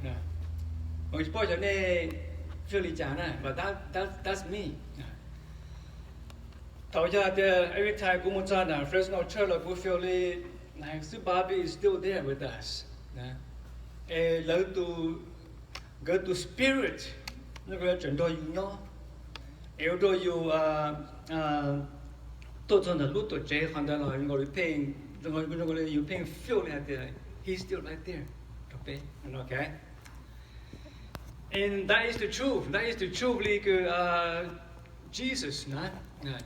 Kuv tsis paub xyov nej feel li cas na, but that, that, that's me. Thaum yog tias every time kuv mus txog nram Fresno Church los kuv feel li like xib Bobby is still there with us. Es lawv tus, nkawd tus spirit no tseem nrog yus nyob. Es ua rau yus tuaj txog ntawm lub tuam tsev qhov ntawd los zoo nkaus li pheej, zoo nkaus li yus pheej feel li hais tias he's still right there rau peb. Okay. And that is the truth. That is the truth li kws Jesus na,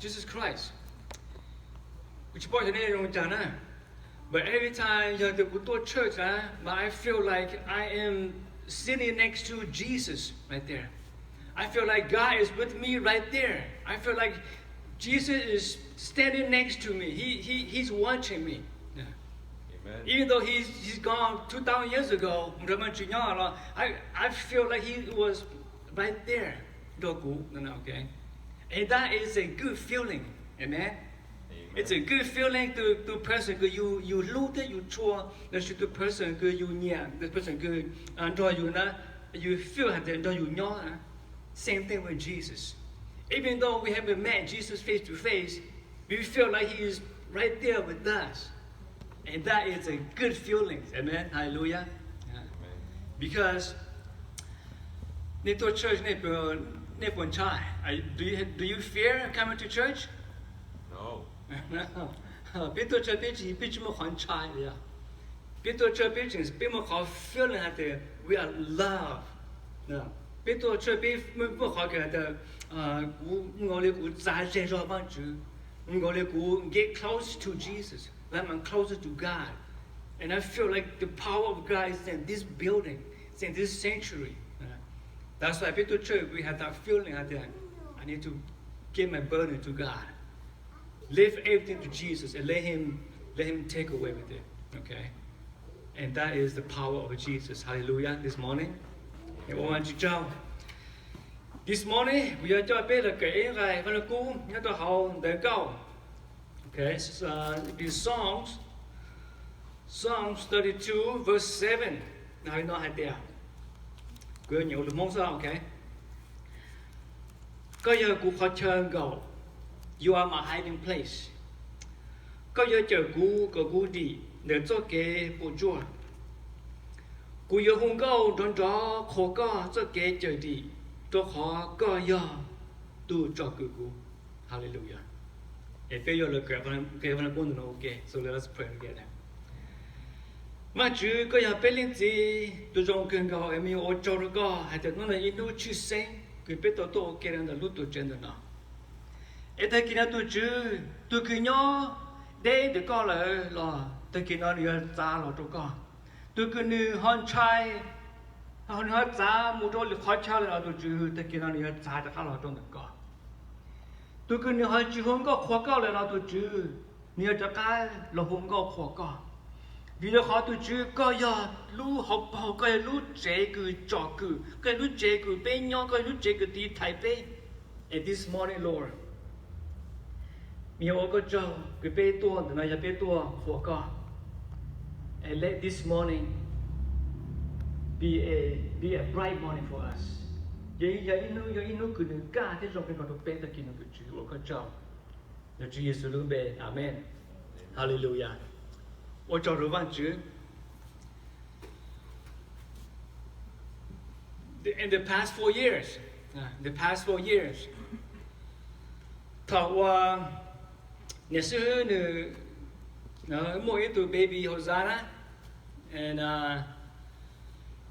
Jesus Christ. Kuv tsis paub xyov nej zoo cas na, but every time yog tias kuv tuaj church na, but I feel like I am sitting next to Jesus right there. I feel like God is with me right there. I feel like Jesus is standing next to me. He, he, he's watching me. Even though he's, he's gone two thousand years ago, nrog Vaajtswv nyob los, I, I feel like he was right there nrog kuv. And that is a good feeling. Amen. It's a good feeling to, to person kws yus, yus hlub thiab yus tshua, lossis to person kws yus nyiam, to person kws nrog yus na, yus feel hais tias nrog yus nyob na. Same thing with Jesus. Even though we haven't met Jesus face to face, we feel like he is right there with us. And that is a good feeling. Amen. Hallelujah. Because nej tuaj church, nej puas ntshai? Do you, do you fear coming to church? Peb tuaj church peb tsis, peb tsis muaj qhov ntshai li. Peb tuaj church peb tseem, peb muaj qhov feeling hais tias we are loved. Peb tuaj church peb muaj qhov kws hais tias kuv, nkaus li kuv txav ze zog Vaajtswv, nkaus li kuv get close to Jesus, like I'm closer to God. And I feel like the power of God is in this building, it's in this sanctuary. That's why peb tuaj church we have that feeling hais tias I need to give my burden to God. Leave everything to Jesus and let him, let him take away with it. Okay. And that is the power of Jesus. Hallelujah. This morning, ua Vaajtswv tsaug. This morning kuv yuav coj peb los kawm ib nqai Vaaj Lug Kub nyob rau hauv ntawv Nkauj. Okay, this is, uh, this Psalms, Psalms thirty-two verse seven. No hais tias, kuv yuav nyeem lus Hmoob xwb, okay. Koj yog kuv qhov chaw nkaum, you are my hiding place. Koj yuav cawm kuv kom kuv dim ntawm txoj kev puas tsuaj. Kuv yuav hu nkauj nrov nrov qhuas koj txoj kev cawm dim, rau qhov koj yog tus tsom kwm kuv. Hallelujah. Es peb yuav los kawm Vaaj Lug Kub ntawm no ua ke, so let us pray together. Vaajtswv, koj yog peb leej txiv tus zoo kawg nkaus, es me nyuam ua tsaug rau koj hais tias hnub no ib hnub tshwj xeeb kws peb tau tuaj ua ke rau ntawm lub tuam tsev ntawm no. Es tag kis no tus Tswv, tus kws nyob deb ntawm koj lawm los tag kis no nws yuav txav los rau koj. Tus kws nws ho ntshai, nws ho txav mus rau lwm qhov chaw lawm los tus Tswv, tag kis no nws yuav txav rov qab los rau ntawm koj. Tus kws nws ho tsis hu nkauj qhuas koj lawm los tus Tswv, nws yuav rov qab los hu nkauj qhuas koj. Vim rau qhov tus Tswv koj yog lub hauv paug, koj yog lub tsev kws tsom kwm, koj yog lub tsev kws peb nyob, koj yog lub tsev kws tiv thaiv peb. And this morning, Lord, me nyuam ua koj tsaug kws peb tuaj ntawm no yog peb tuaj qhuas koj. And let this morning be a, be a bright morning for us. Yog, yog ib hnub, yog ib hnub kws nws kaj thiab zoo kawg nkaus rau peb tag kis no tus Tswv, ua koj tsaug. Nyob Tswv Yexus lub npe, amen. Hallelujah. Ua tsaug rau Vaajtswv. The, in the past four years, uh, the past four years, thaum uas niam xib hwb nws muaj ib tug baby Hosanna, and, uh,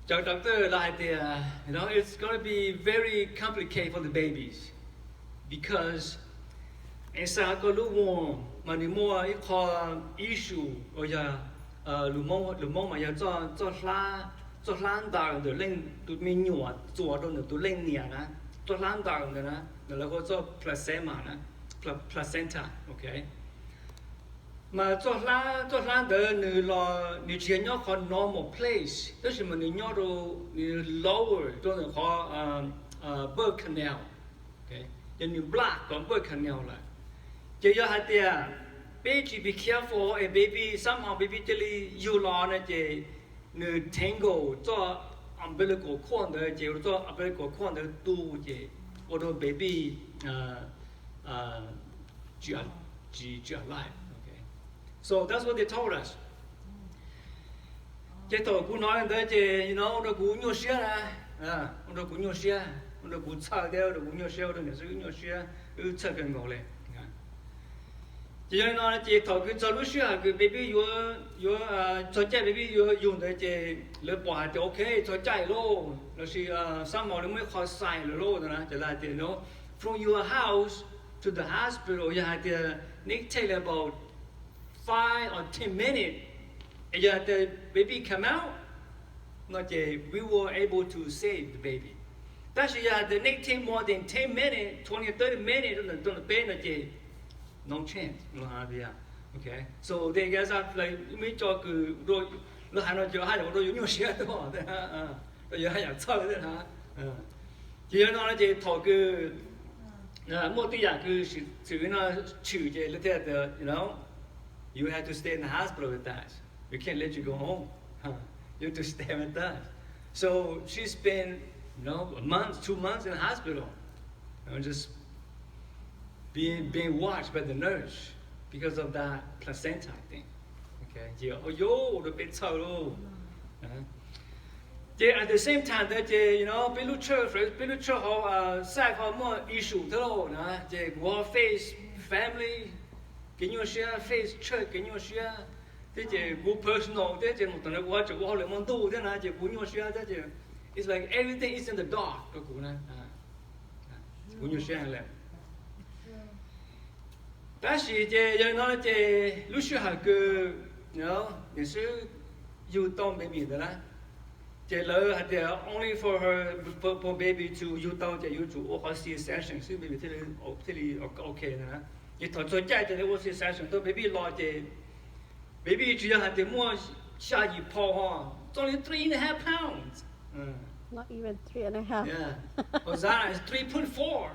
cov doctor lawv hais tias, you know, it's gonna be very complicated for the babies because inside koj lub womb mas nws muaj ib qho issue uas yog, lus Hmoob, lus Hmoob mas yog txoj, txoj hlab, txoj hlab ntaws ntawm leej tus me nyuam txuas rau ntawm tus leej niam na, txoj hlab ntaws ntawd na, lawv hu txoj placenta na, placenta, ok. Mas txoj hlab, txoj hlab ntawd nws los nws tsis yog nyob qhov normal place, tab sis mas nws nyob rau, nws lower rau ntawm qhov birth canal, ces nws block qhov birth canal lawm. Ces yog hais tias peb tsis be careful es baby, somehow baby cia li yug los no ces nws tangle txoj umbilical cord ntawd ces ua rau txoj umbilical cord ntawd tu ces ua rau baby tsis tsis tsis alive. So that's what they told us. Ces thaum kuv hnov li ntawd ces you know ua rau kuv nyuaj siab na, ua rau kuv nyuaj siab, ua rau kuv txhawj thiab ua rau kuv nyuaj siab, ua rau niam xwb wb nyuaj siab, wb txhawj kawg nkaus li. Ces yog li no ces thaum kws txog lub sij hawm kws baby yuav yuav txog caij baby yuav yug ntawd ces lawv pom hais tias ok txog caij lauj, lossis xab mos li muaj ib qho sign lawm lauj na, ces lawv hais tias no, from your house to the hospital yog hais tias next take about five or ten minutes, yog hais tias baby come out no ces we were able to save the baby. Tab sis yog hais tias next take more than ten minutes, twenty, thirty minutes rau ntawm peb no ces no chance. So they guess lawv muaj ib co kws lawv hais no ces haj yam ua rau yus nyuaj siab tuaj, rau yus haj yam txhawj thiab na. Ces yog no no ces thaum kws muaj tej yam kws xwm no tshwm ces lawv thiaj tias you have to stay in the hospital with us, we can't let you go home, you have to stay with us. So she spent a month, two months in the hospital, just being being watched by the nurse because of that placenta thing. Ces o yo ua rau peb txhawj lauj. Ces at the same time ntawd ces you know peb lub church, peb lub church hauv site ho muaj issue thiab lauj na, ces kuv ho face family kev nyuaj siab, face church kev nyuaj siab thiab ces kuv personal thiab ces mus thaum ntawd kuv ho tseem ua hauj lwm hmo ntuj thiab na ces kuv nyuaj siab thiab ces it's like everything is in the dark rau kuv na. Kuv nyuaj siab li. Tab sis ces yog li no ces lub sij hawm kws niam xwb yug tau baby ntawd na, ces lawv hais tias only for her, for baby to yug tau ces yuav tsum ua qhov C-section xwb baby thiaj li ok ntawd na. Ces thaum txog caij ces lawv ua C-section tau baby los ces baby tsis yog hais tias muaj xya yim phau ho, it's only three and a half pounds. Hosanna is three point four.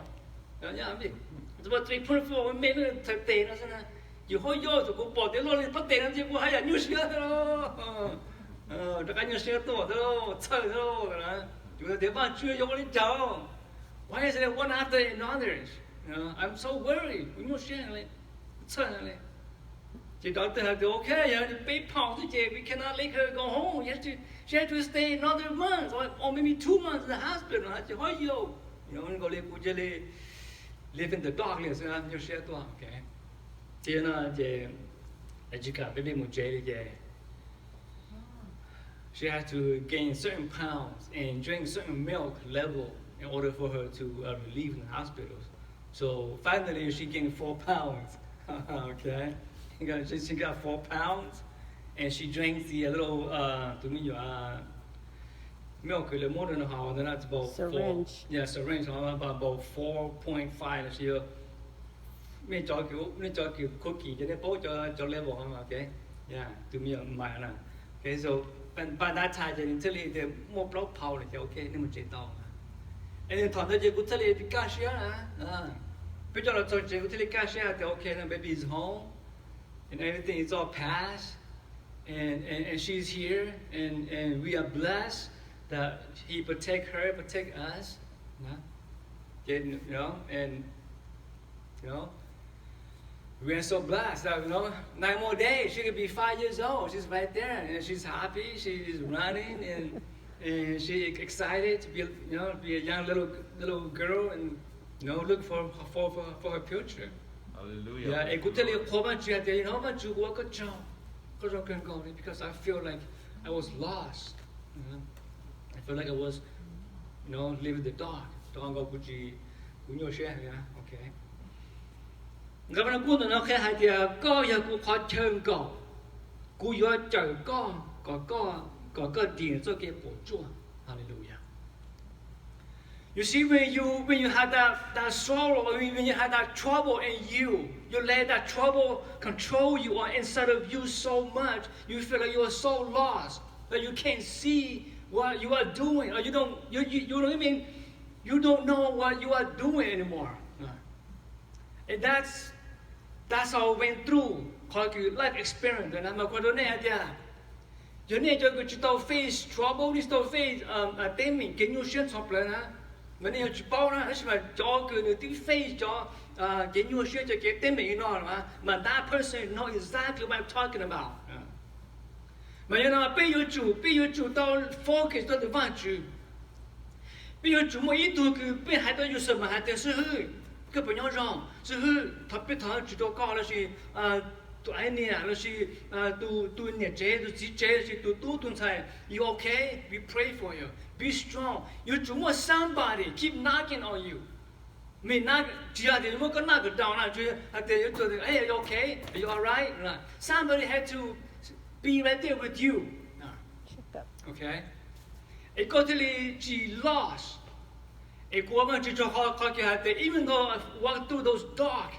Three point four me thawj tes no xwb na. Yus ho yog thaum kuv pom tias loj li phab tes no ces kuv haj yam nyuaj siab thiab lauj. Rov qab nyuaj siab tuaj thiab lauj, txhawj thiab lauj. Yus tias Vajtswv yuav ua li cas? Why is it one after another? I'm so worried, kuv nyuaj siab li, txhawj li. Ces doctor hais tias ok, yog peb phau xwb ces we cannot let her go home, she has to stay another month or maybe two months in the hospital. Ces ho yog nkaus li kuv cia li live in the dark li xwb, nyuaj siab tuaj. Ces no ces tsis kam peb mus tsev li ces she has to gain certain pounds and drink certain milk level in order for her to uh, relieve in the hospital. So finally she gained four pounds. Okay, she got four pounds and she drank the uh, little uh, tus me nyuam milk lawv muab rau nws haus ntawd na, about four, syringe, yeah, syringe, about four point five lossis nej cov, nej cov kws khuab kis ces nej paub cov level, okay, yeah, tus me nyuam mais na. Okay, so by that time ces nws thiaj li tias muaj plaub phau lawm ces okay, nej mus tsev tau. Es thaum ntawd ces kuv thiaj li kaj siab na, peb coj los txog tsev kuv thiaj li kaj siab hais tias okay, now baby is home and everything is all past and, and, and she's here and, and we are blessed that he protect her, protect us. Ces, you know, and, you know, we are so blessed that, you know, nine more days, she could be five years old. She's right there and she's happy. She is running and, and she excited to be, you know, be a young little little girl and, you know, look for for for, for her future. Hallelujah. Yeah, es kuv thiaj li qhuas Vajtswv hais tias, you know, Vajtswv, kuv ua koj tsaug, koj zoo kawg nkaus li, because I feel like I was lost. I feel like I was, you know, living in the dark. Rau qhov kuv tsis, kuv nyuaj siab. Okay. Nqe Vaj Lug Kub ntawm no qhia hais tias koj yog kuv qhov chaw nkaum, kuv yuav cawm koj kom koj, kom koj dim txoj kev puas tsuaj. Hallelujah. You see, when you when you have that that sorrow, or when you have that trouble in you, you let that trouble control you or inside of you so much, you feel like you are so lost that you can't see what you are doing, or you don't you you, you don't even you don't know what you are doing anymore. And that's that's how I went through qhov kws life experience ntawd na. Mas kuv hais rau nej hais tias Yog nej cov kws tsis tau face trouble, nej tsis tau face teeb meem kev nyuaj siab txhua plawv na, mas nej yuav tsis paub na. Tab sis mas cov kws nws twb face cov kev nyuaj siab, cov kev teeb meem li no, mas that person know exactly what I'm talking about. Mas yog no peb yuav tsum, peb yuav tsum tau focus rau ntawm Vajtswv. Peb yuav tsum muaj ib tug kws peb hais tau yus xwb mas hais tias, xib hwb, koj puas nyob zoo? Xib hwb, thov peb thov Vajtswv rau koj, lossis tus niam, lossis tus niam tsev, tus txiv tsev, lossis tus tub tus ntxhais, you okay? We pray for you. Be strong. Yuav tsum muaj somebody keep knocking on you. Mean, tsis yog tias muab koj knock down na, hais tias yuav tsum, hey, are you okay? Are you alright? Somebody had to be right there with you. Okay? Es koj thiaj li tsis lost. Es kuv ua Vajtswv tsaug qhov, qhov kiag hais tias even though I walk through those dark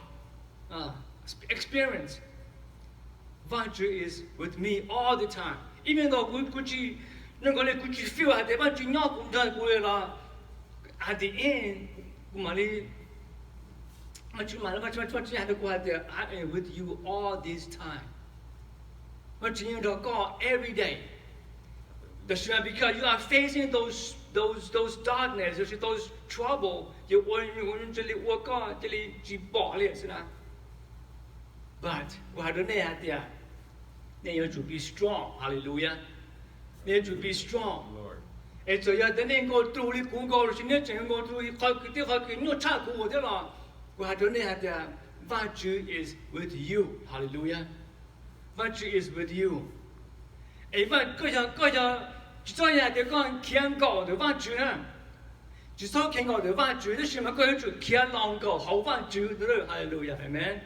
experience, Vajtswv is with me all the time. Even though kuv, kuv tsis, zoo nkaus li kuv tsis feel hais tias Vajtswv nyob kuv, nrog kuv li los, at the end, kuv mam li, Vajtswv mam li, Vajtswv, Vajtswv hais rau kuv hais tias I am with you all this time. Vajtswv yeej nrog koj every day. Tab sis because you are facing those, those, those darkness, those trouble, ces ua, ua ntsis li ua koj cia li tsis pom li xwb na. But kuv hais rau nej hais tias nej yuav tsum be strong. Hallelujah. Nej yuav tsum be strong. Es txawm yog tias nej nkaus tus li kuv nkaus, lossis nej tseem nkaus tus li qhov kws, tej qhov kws nyuaj tshaj kuv ua thiab los, kuv hais rau nej hais tias Vajtswv is with you. Hallelujah. Vajtswv is with you. Es koj yog, koj yog, tsis txhob yog hais tias koj khiav nkaum ntawm Vajtswv na. Tsis txhob khiav nkaum ntawm Vajtswv, tab sis mas koj yuav tsum khiav los nkaum hauv Vajtswv. Hallelujah, amen.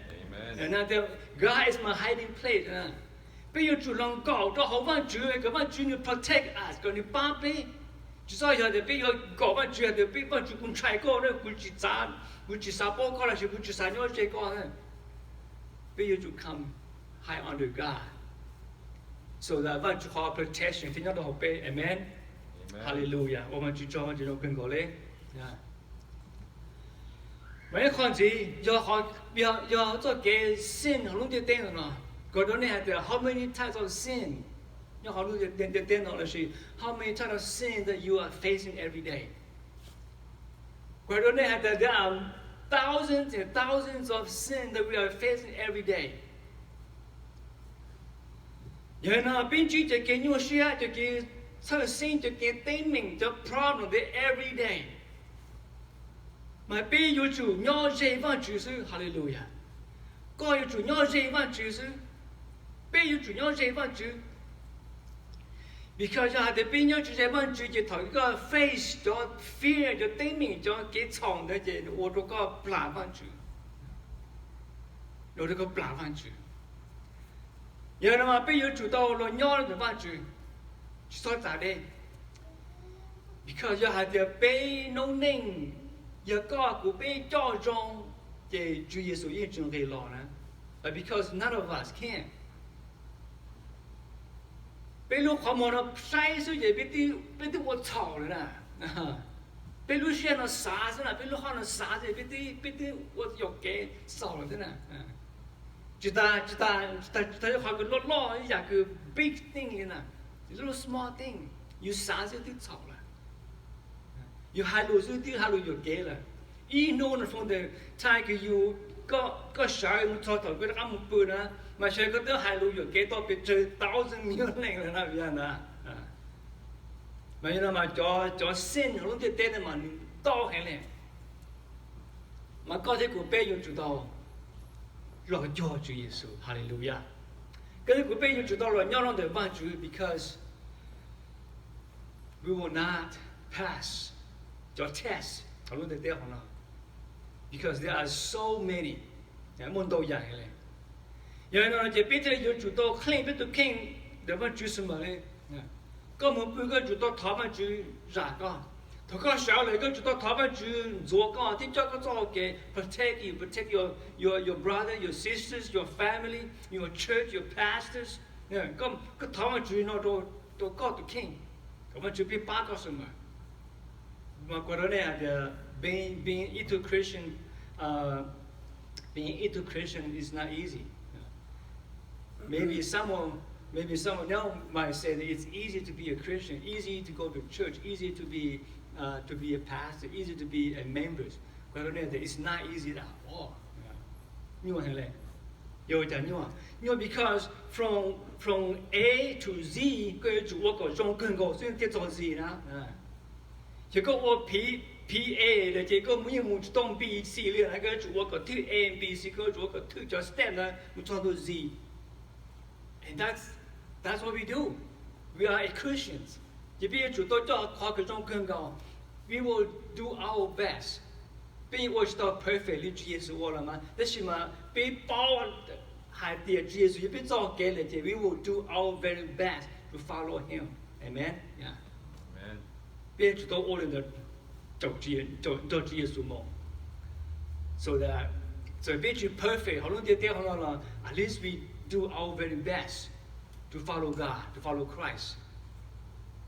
God is my hiding place. Peb yuav tsum los nkaum rau hauv Vajtswv, kom Vajtswv nws protect us, kom nws pab peb. Tsis txhob yog tias peb yuav nkaum Vajtswv hais tias peb, Vajtswv, kuv ntshai koj na, kuv tsis xav, kuv tsis xav paub koj lossis kuv tsis xav nyob ze koj. Peb yuav tsum come hide under God, so that Vajtswv qhov protection thiaj nyob rau hauv peb. Amen. Hallelujah. Ua Vajtswv tsaug, Vajtswv zoo kawg nkaus li. Mas ib qho ntxiv yog, yog txoj kev sin hauv lub ntiaj teb no. Kuv hais rau nej hais tias how many types of sin nyob hauv lub ntiaj teb no, lossis how many types of sin that you are facing every day. Kuv hais rau nej hais tias there are thousands and thousands of sin that we are facing every day. Yog li no peb ntsib cov kev nyuaj siab, cov kev txhawj xeeb, cov kev teeb meem, cov problem this every day. Mas peb yuav tsum nyob ze Vajtswv xwb. Hallelujah. Koj yuav tsum nyob ze Vajtswv xwb. Peb yuav tsum nyob ze Vajtswv. Because yog hais tias peb nyob tsis ze Vajtswv ces thaum koj face cov fear, cov teeb meem, cov kev txhaum ntawd ces ua rau koj plam Vajtswv, ua rau koj plam Vajtswv. Yog no mas peb yuav tsum tau los nyob ntawm Vajtswv, tsis txhob txav deb. Because yog hais tias peb noob neej, yog koj kuv peb coj zoo, ces Tswv Yexus yeej tsis nqis los na. But because none of us can, peb lub qhov muag no saib xwb ces peb twb ua txhaum lawm na. Peb lub siab no xav xwb na, peb lub hoj no xav xwb, peb twb ua yuam kev txhaum lawm thiab na. Tsis tas, tsis tas, tsis tas qhov kws loj loj, ib yam kws big thing li na, little small thing, yus xav xwb twb txhaum lawm. Yus hais lus xwb twb hais lus yuam kev lawm. Ib hnub no from the time kws yus, koj sawv mus txog thaum koj rov qab mus pw na, mas sawv koj twb hais lus yuam kev tau pes tsawg thousand million leej lawm na, yog ntawd. Mas yog no mas cov sin hauv lub ntiaj teb no mas nws ntau heev li. Mas koj thiab kuv peb yuav tsum tau los cuag Tswv Yexus. Hallelujah. Koj thiab kuv peb yuav tsum tau los nyob rau ntawm Vajtswv because we will not pass cov test hauv lub ntiaj teb hauv no, because there are so many, muaj ntau yam heev li. Yog li no ces peb thiaj li yuav tsum tau clean peb tus kheej ntawm Vajtswv xwb mas li. Koj mus pw koj yuav tsum tau thov Vajtswv zam koj. Thaum koj sawv lawm koj yuav tsum tau thov Vajtswv ntxuav koj thiab coj koj txoj hau kev, protect you, protect your, your, your brother, your sisters, your family, your church, your pastors. Koj thov Vajtswv no rau koj tus kheej, kom Vajtswv pab koj xwb mas. Mas kuv hais rau nej hais tias being, being into Christian, uh, being into Christian is not easy. Maybe some of Maybe some of y'all might say that it's easy to be a Christian, easy to go to church, easy to be uh, to be a pastor, easy to be a member. But it's not easy at all. Nyuaj heev le. Yog cas nyuaj? Nyuaj because from from A to Z koj yuav tsum ua kom zoo kawg nkaus xwb thiaj txog Z na. Ces koj ua P, P A lawm ces koj yeej mus tsis tau B C li na, koj yuav tsum ua kom thwj A B C, koj yuav tsum ua kom thwj cov step na mus txog ntua Z. And that's that's what we do. We are a Christians. Ces peb yuav tsum tau coj qhov kws zoo kawg nkaus. We will do our best. Peb yeej ua tsis tau perfect li Tswv Yexus ua los mas, tab sis mas peb paub hais tias Tswv Yexus yog peb txoj kev lawm ces we will do our very best to follow him. Amen. Peb tsis tau ua li ntawd, nrog Tswv Yexus mus. So that, so peb tsis perfect hauv lub ntiaj teb hauv no los at least we do our very best to follow God, to follow Christ.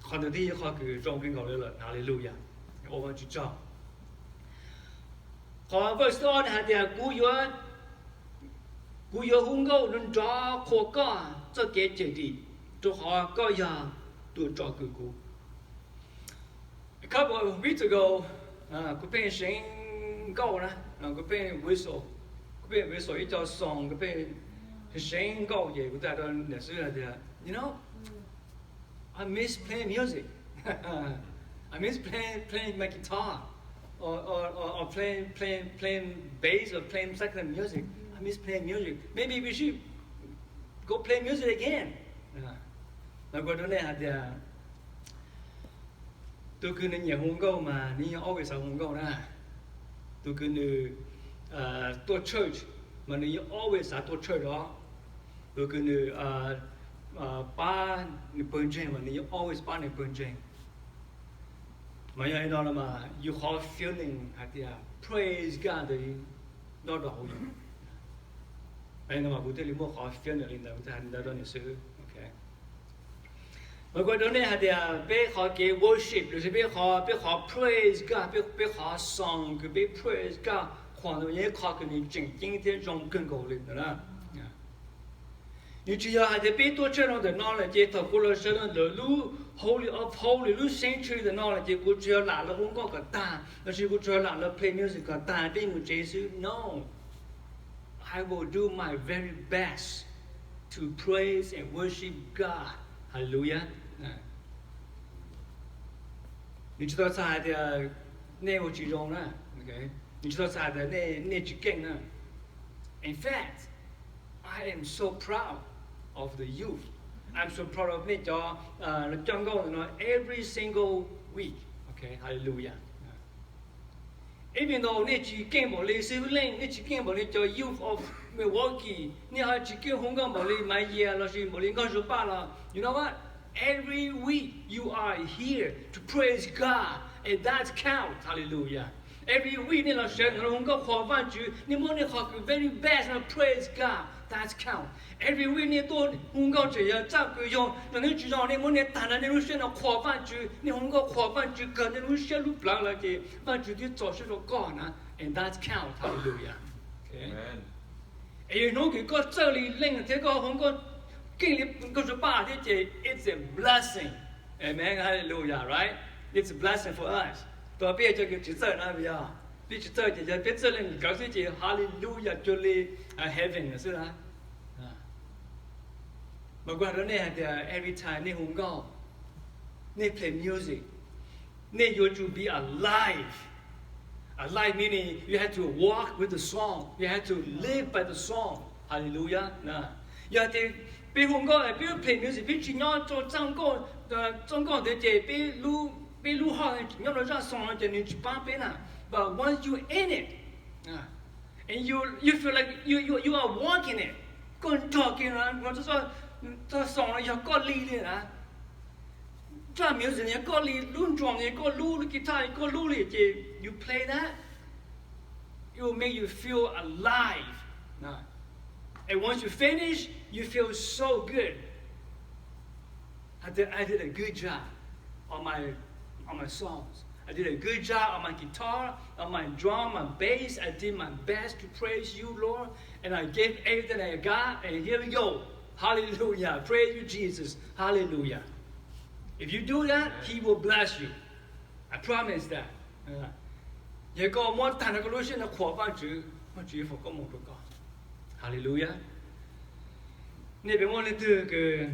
Qhov ntawd thiaj yog qhov kws zoo kawg nkaus li lawm. Hallelujah. Ua Vajtswv tsaug. Qhov verse ob hais tias kuv yuav, kuv yuav hu nkauj nrov qhuas koj txoj kev cawm dim, rau qhov koj yog tus tsom kwm kuv. A couple of weeks ago, kuv pheej seev nkauj na, kuv pheej whistle, kuv pheej whistle ib co song, kuv pheej seev nkauj ces kuv tau hais rau niam xwb hais tias, you know, I miss playing music. I miss playing playing my guitar, or or or playing playing playing bass or playing secular music. I miss playing music. Maybe we should go play music again. Los kuv rau nej hais tias tus kws nws nyiam hu nkauj mas nws yeej always xav hu nkauj na. Tus kws nws tuaj church mas nws yeej always xav tuaj church os. Tus kws nws pab nws pawg ntseeg mas nws yeej always pab nws pawg ntseeg. Mas yog li no los mas yus qhov feeling hais tias praise God ntawd nyob rau hauv yus. Li no mas kuv thiaj li muaj qhov feeling li ntawd, kuv thiaj hais li ntawd rau nws xwb. Mas kuv rau nej hais tias peb qhov kev worship los sis peb qhov, peb qhov praise God, peb qhov song kws peb praise God qhuas ntawd yog ib qhov kws nws tseem ceeb thiab zoo kawg nkaus li ntawd na. Nws tsis yog hais tias peb tuaj church no ntawm no lawm ces thaum kuv los sawv ntawm lub Holy of Holy, lub sanctuary ntawm no lawm ces kuv tsuas yog lam los hu nkauj kom tag los sis kuv tsuas yog lam los play music kom tag peb mus tsev xwb. No. I will do my very best to praise and worship God. Hallelujah. Nws tsis tau txhais hais tias nej ua tsis zoo na. Nws tsis tau txhais hais tias nej tsis keej na. In fact, I am so proud of the youth. I'm so proud of nej cov coj nkauj ntawm no every single week. Okay, hallelujah. Even though nej tsis keej npaum li Xib Hwb Leej, nej tsis keej npaum li cov youth of Milwaukee, nej ho tsis keej hu nkauj npaum li Maiv Yias los sis npaum li Nkauj Zuag Paj los, you know what? Every week you are here to praise God, and that's count. Hallelujah. Every week nej los sawv ntawm no hu nkauj qhuas Vajtswv, nej muab nej qhov kws very best no praise God, that's count. Every week nej tuaj hu nkauj tseem yog txawj kws yog, nej tsis zoo nej muab nej tag nrho nej lub siab no qhuas Vajtswv, nej hu nkauj qhuas Vajtswv kawg nej lub siab lub plawv lawm ces Vajtswv twb txaus siab rau koj na, and that's count. Hallelujah. Es yog hnub kws koj txawj li Leej thiab koj hu nkauj keej li Nkauj Zuag Paj thiab ces it's a blessing. Amen. Hallelujah, right? It's a blessing for us. Tab sis peb cov kws tsis txawj na, yog peb tsis txawj ces yog peb txawj li nkawd xwb ces hallelujah, cuag li heaven xwb na. Mas kuv hais rau nej hais tias every time nej hu nkauj, nej play music, nej yuav tsum be alive. Alive meaning you have to walk with the song, you have to live by the song. Hallelujah. Yog tias peb hu nkauj, peb play music, peb tsis nyob rau txoj nkauj ntawd ces peb lub hoj tsis nyob rau zaj song no ces nws tsis pab peb na. But once you in it, and you you feel like you you you are walking it, koj nrog kiag no, txoj song no yog koj li li na. Zaj music yog koj li, lub drum yog koj lub, lub guitar yog koj lub li ces you play that, it will make you feel alive. And once you finish, you feel so good. I did, I did a good job on my on my songs. I did a good job on my guitar, on my drum, my bass. I did my best to praise you, Lord, and I gave everything I got. And here we go. Hallelujah. Praise you, Jesus. Hallelujah. If you do that, He will bless you. I promise that. Yog koj muab tag nrho koj lub siab no qhuas Vajtswv, Vajtswv yuav foom koob hmoov rau koj. Hallelujah. Nej puas muaj leej twg kws,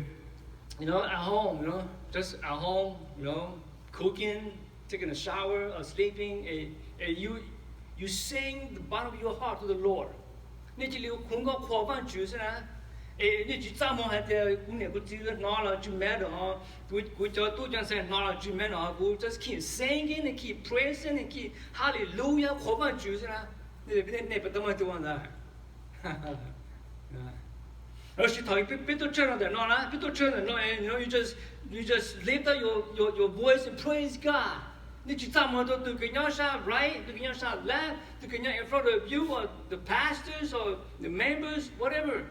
you know, at home, you know, just at home, you know, cooking, taking a shower, or sleeping, and, and you, you sing the bottom of your heart to the Lord. Nej cia li hu nkauj qhuas Vajtswv xwb na. Es nej tsis txaj muag hais tias kuv niam kuv txiv hnov los tsis matter, kuv, kuv cov tub cov ntxhais hnov los tsis matter, kuv just keep singing and keep praising and keep hallelujah qhuas Vajtswv xwb na. Nej puas tau muaj tug ua ntawd? Lossis thaum peb tuaj church no ntawm no na, peb tuaj church ntawm no, you know, you just, you just lift up your, your, your voice and praise God. Nej tsis txaj muag rau tus kws nyob sab right, tus kws nyob sab left, tus kws nyob in front of you, or the pastors, or the members, whatever.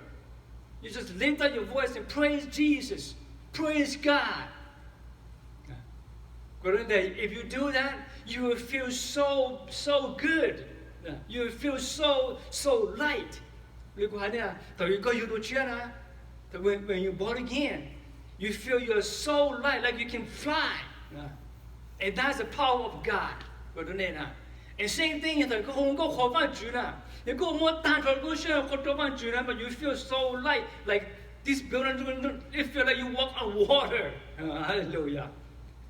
You just lift up your voice and praise Jesus. Praise God. If you do that, you will feel so, so good. You will feel so, so light. Li kuv hais tias thaum koj yug dua tshiab na, when, when you born again, you feel you're so light, like you can fly. And that's the power of God. And same thing, thaum koj hu nkauj qhuas Vajtswv na, yog koj muab tag nrho lub siab qhuas rau Vajtswv na, but you feel so light, like this building, it feel like you walk on water. Hallelujah.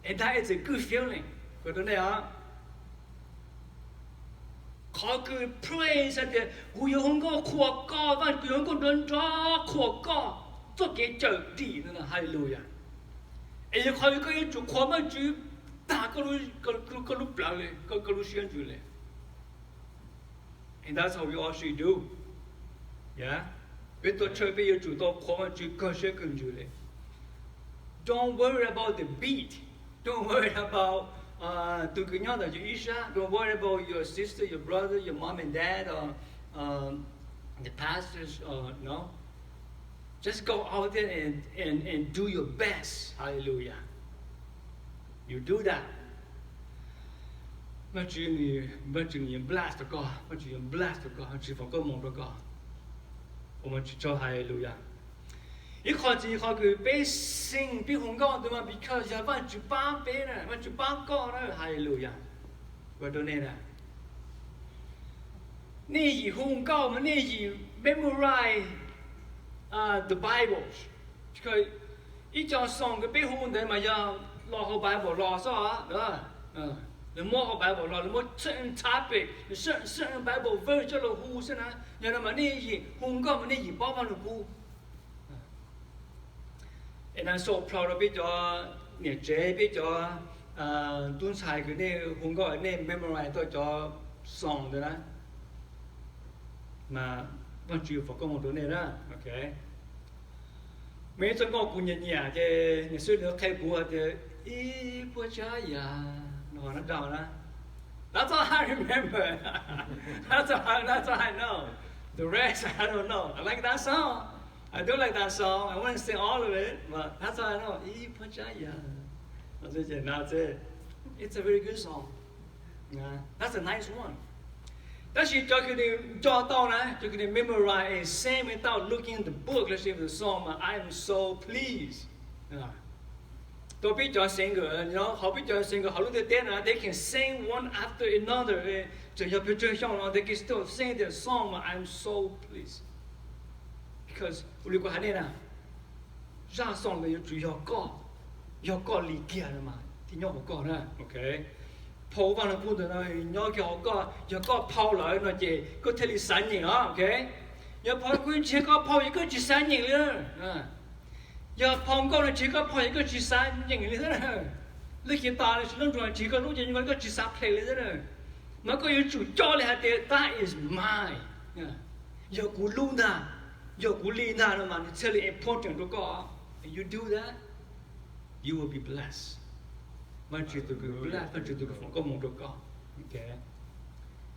And that is a good feeling. Qhov kws praise hais tias kuv yuav hu nkauj qhuas koj, Vajtswv, kuv yuav hu nkauj nrov nrov qhuas koj txoj kev cawm dim no, hallelujah. Es yog qhov kws koj yuav tsum qhuas Vajtswv tag koj lub plawv li, koj lub siab ntsws li. And that's how we all should do. Peb tuaj church peb yuav tsum tau qhuas Vajtswv kawg siab kawg ntsws li. Don't worry about the beat. Don't worry about tus kws nyob ntawm yus ib sab. Don't worry about your sister, your brother, your mom and dad, or the pastors, or no. Just go out there and, and, and do your best. Hallelujah. You do that. Vajtswv, Vajtswv yuav bless rau koj, Vajtswv yuav bless rau koj, Vajtswv foom koob hmoov rau koj. Ua Vajtswv tsaug, hallelujah. Ib qho tsis qhov kws peb sing peb hu nkauj ntawd mas because yog Vajtswv pab peb na, Vajtswv pab koj na, hallelujah. Ua rau nej na, nej yim hu nkauj mas nej yim memorize the Bible. Ib co song kws peb hu ntawd mas yog los hauv Bible los xwb. Lawv muab hauv Bible los, lawv muab certain topic, certain Bible verse coj los hu xwb na. Yog no mas nej yim hu nkauj mas nej yim paub Vaj Lug Kub. Es na so proud rau peb cov niam tsev, peb cov tub ntxhais kws nej hu nkauj, nej memorize tau cov song ntawd na, mas Vajtswv foom koob hmoov rau nej na. Muaj ib txoj nkauj kuv nyiam nyiam ces niam xwb nws qhia kuv tias ib puas tsav yam no na, dau na. That's all I remember. That's all, that's all I know. The rest I don't know. I like that song. I do like that song. I wouldn't sing all of it, but that's all I know. Ib puas tsav yam. That's it. It's a very good song. That's a nice one. Tab sis cov kws nws nco tau na, cov kws nws memorize and sing without looking the book, let's say the song, I am so pleased. Tau peb cov singer, hauv peb cov singer hauv lub ntiaj teb no, they can sing one after another. Tseem yog pes tsawg xyoo no they can still sing their song, I'm so pleased. Because ua li kuv hais nej na, zaj song ntawd yuav tsum yog koj, yog koj li kiag no mas thiaj nyob hauv koj na. Phau Vaj Lug Kub ntawd no nyob kiag hauv koj, yog koj phau lawm no ces koj thiaj li xav nyeem os. Yog phau kuv tsis yog koj phau ces koj tsis xav nyeem li. Yog phau nkauj no tsis yog koj phau ces koj tsis xav nyeem li thiab na. Lub xyem tas los sis lub nruas tsis yog koj lub ces koj tsis xav play li thiab na. Mas koj yuav tsum coj li hais tias that is mine. Yog kuv lub ntag, yog kuv li ntag no mas nws thiaj li important rau koj. If you do that, you will be blessed. Vaajtswv tus kws bless, Vaajtswv tus kws foom koob moov rau koj.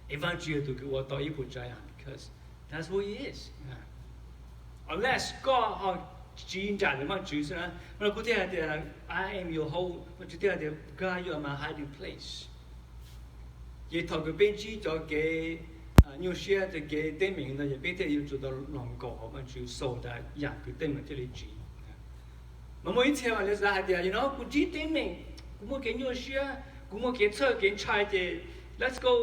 Es Vaajtswv yog tus kws ua tau ib puas tsav yam, because that's who he is. Unless koj ho tsiv nraim ntawm Vaajtswv xwb na. Mas kuv thiaj hais tias, I am your hope. Vaajtswv thiaj hais tias, God, you are my hiding place. Ces thaum kws peb ntsib cov kev nyuaj siab rau kev teeb meem no ces peb thiaj yuav tsum tau los nkaum hauv Vajtswv so tas yam kws teeb meem thiaj li tsim. Mas muaj ib txhia mas lawv xav hais tias, you know, kuv ntsib teeb meem, kuv muaj kev nyuaj siab, kuv muaj kev txhawj kev ntshai ces let's go,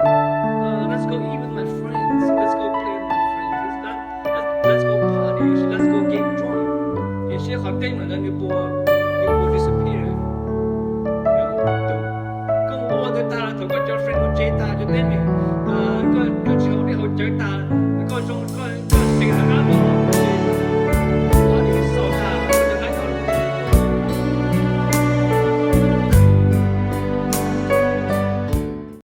uh, let's go eat with my friends, let's go play with my friends, let's, let's, let's go party, let's go get drunk. Tiam sis qhov teeb meem ntawd nws puas, nws puas disappear? Koj mus ua ntawd tag, thaum koj cov friend mus tsev tag, cov teeb meem, koj, koj tsis haus dej haus cawv tag, koj zoo, koj, koj xeev rov qab los,